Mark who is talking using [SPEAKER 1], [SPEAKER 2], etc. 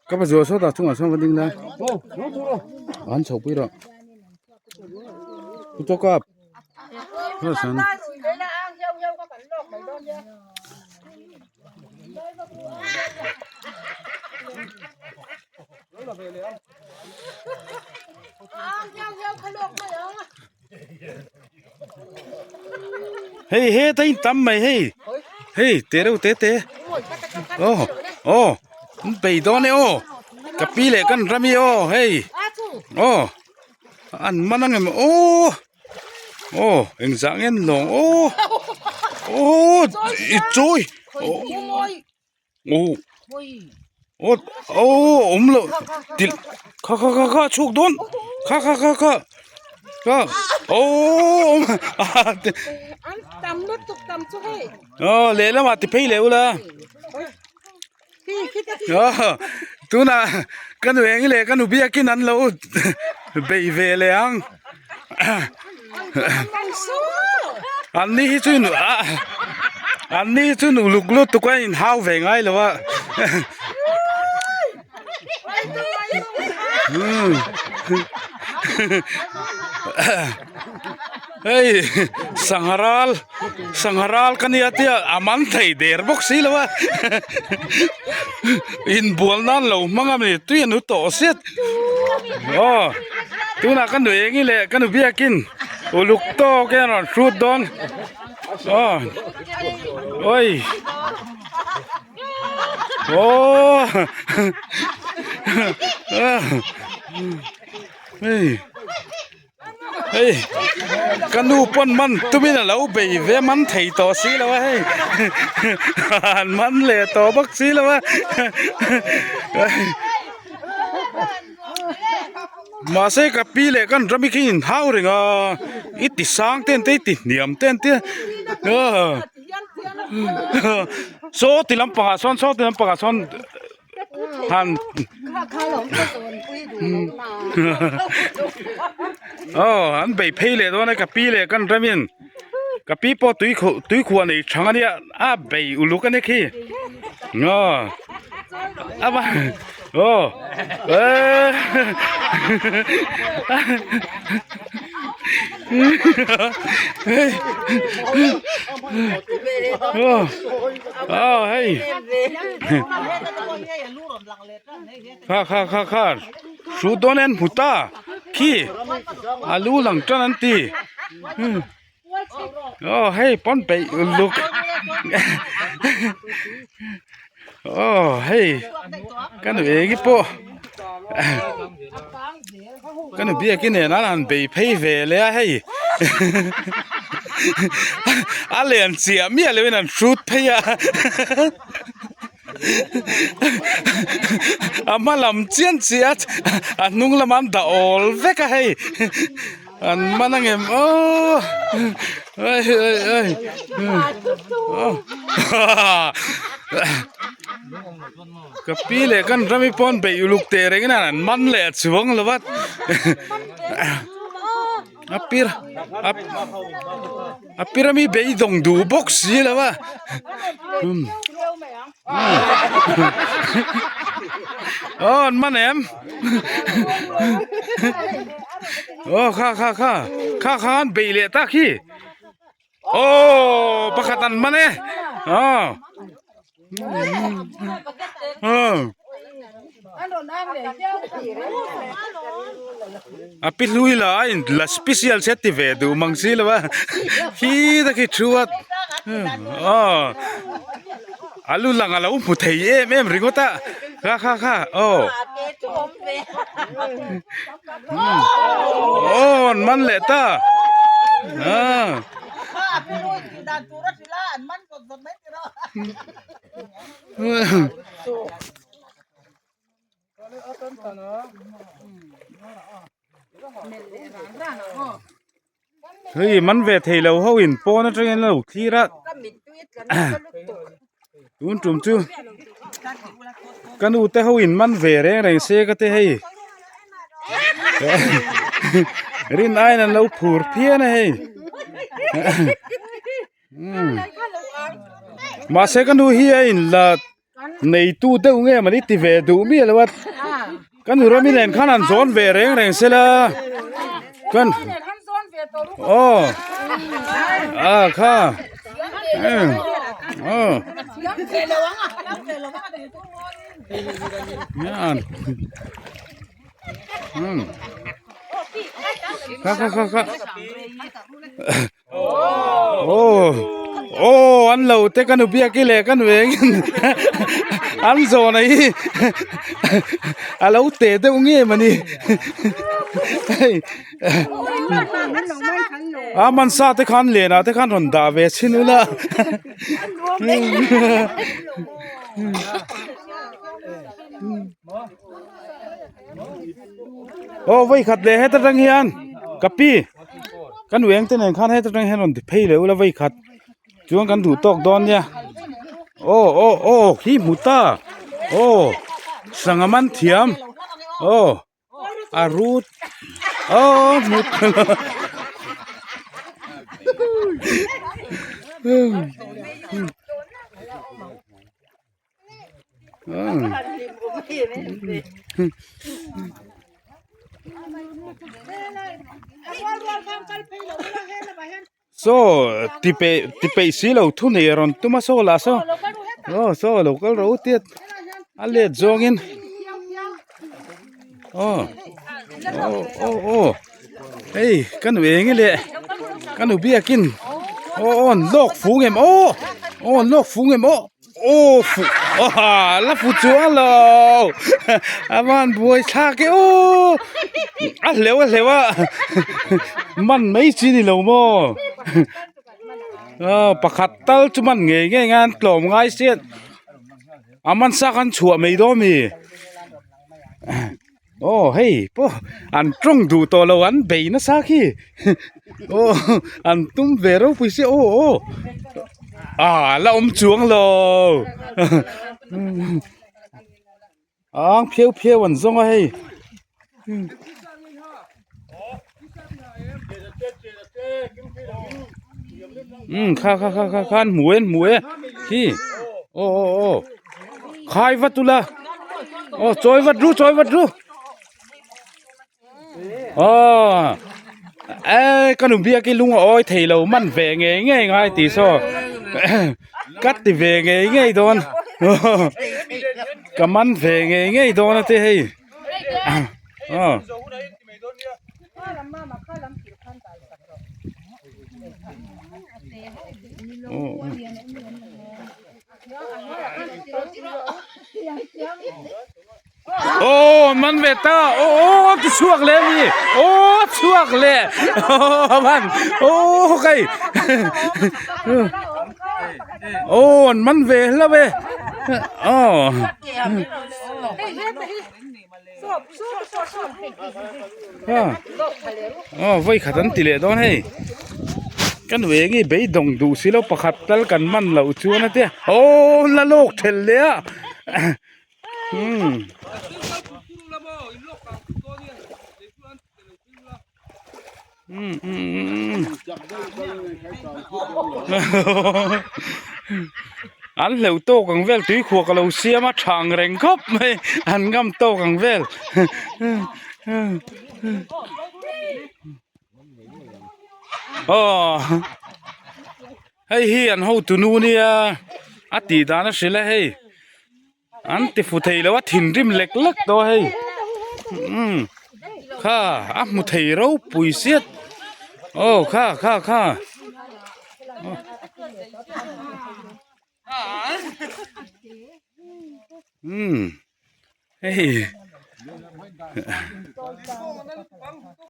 [SPEAKER 1] Ka pa zual sawtah chungah sawn va ding la. An chho pui rawh. Pu Tawkap. San. Hei he ta in tam mai hei hei te reuh te te aw aw an bei dawn e aw ka pi leh kan ram hi aw hei aw an man ang em aw aw engzah nge an lawng aw aw i chawi aw aw aw awm loh til kha kha kha kha a chhuak dawn kha kha kha kha kha aww
[SPEAKER 2] an tam lutuk tam chu hei
[SPEAKER 1] aw lehlamah ti phei leh ula tunah ka nu eng leh ka nu biakin an lo bei ve leh ang an ni hi chu an ni hi chu uluk lutuk a inhau ve ngai lo a hei sangha ral sangha ral ka nia tia a man thei der bawk si lo a inbual nan lo hmang a ni tui a nu tawh zet aw tunah ka nu eng i leh ka nu biakin uluk tawk hian a rawn hrut dawn aw oi aw hei. Hei ka nu pawn man tumin a lo bei ve man thei tawh si lo a hei an man leh tawh bawk si lo a mahse ka pi leh kan ram hi khi inhau reng a i ti sang te an tia i ti hniam te an tia saw ti lampangah sawn saw ti lampangah sawn. Han aw an bei phei leh dawn a ka pi leh kan ramin ka pi pawh tui khuh tui khuah nei thang ania a bei uluk ania khi aw a va aw eee aw hei kha kha kha kha hrut dawn en hmu ta khi a lu lang tan an ti aw hei pawn peih uluk aw hei ka nu eng pawh Ka nu biakin nen an han bei phei ve leh a hei a lian chiah miah loin an hrut phei a a hma lam chian chiah a hnung lamah an dah awl vek a hei an man ang em aw ai ai ai Ka pi leh kan rami pawn beih uluk teh reng in an man leh a chuang lo a a pir a pir ami beidawng duh bawk si lo a aw an man em aw kha kha kha kha kha an beih leh tak hi. Aw pakhat an man e aw a pi hlui la a in la special se ti ve duh mang si lo a khi ta khi thu a aw a lu lang a lo hmu thei em em ringawt a kha kha kha aw aw an man leh ta ah hei man ve thei lo ho in pawn atangin an lo thlir a tun tum chu ka nu te ho in man ve reng reng se ka ti hei rin aiin an lo phur phian a hei mahse ka nu hi a in la. Neitu deuh nge mani ti ve duh miah lo a. Kan Rami nen khan an zawn ve reng reng sela. Kan Aw A kha Aw Yan Kha kha kha kha Aw aw an lo te ka nu biak i leh ka nu eng an zawn a hi a lo te deuh nge mawni hei a man sa te khan len ah te khan rawn dah ve chhin ula aw vawikhat leh heta tang hian ka pi. Kan uiang te nen khan heta tang hian rawn ti phei leh ula vei khat chuan kan duh tawk dawn nia aw aw aw khi hmu ta aw sangha man thiam aw a rut aw hmu Saw ti peih ti peih si lo thu nei a rawn tum a saw lah saw aw saw lo kal ro tiat a let zawngin aw aw aw aw hei ka nu eng e leh ka nu biakin aw aw an lawk fung em aw aw an lawk fung em aw. Aw fu aw la fu chuang lo a van buai thlak e aw a hleuh a hleuh a man mai chi ni lo maw aw pakhat tal chu man ngei ngei ang tlawm ngai sian a man sa khan chhuah mai dawn mi aw hei pawh an tawng duh tawh lo an bei nasa khi aw an tum ve ropui sia aw aw ah la awm chuang lo ang phiau phiau an zawng a hei. Um kha kha kha kha khan hmu e an hmu e khi aw aw aw khai vat ula aw chawi vat ru chawi vat ru aw e ka nu biak i lung a awi thei lo man ve ngei ngei ngai tih saw ka ti ve ngei ngei dawn ka man ve ngei ngei dawn a te hei. Aw. Aw man ve ta aw aw ti chhuak leh a mi aw chhuak leh aw man aw kai aw an man ve hlauh e aw. Aw vawi khat an ti leh dawn hei ka nu eng nge beidawng duh si lo pakhat tal kan man loh chuan a tia aw la lawk thelh leh a umm. An hleuh tawk ang vel tuikhuah ka lo siam a tha ang reng khawp mai an ngam tawk ang vel aw hei hi an hotu nu nia a tih dan a hrilh a hei. An ti fu thei lo a thinrim lek lek tawh a hei umm kha a hmu thei ropui siat aw kha kha kha umm hei.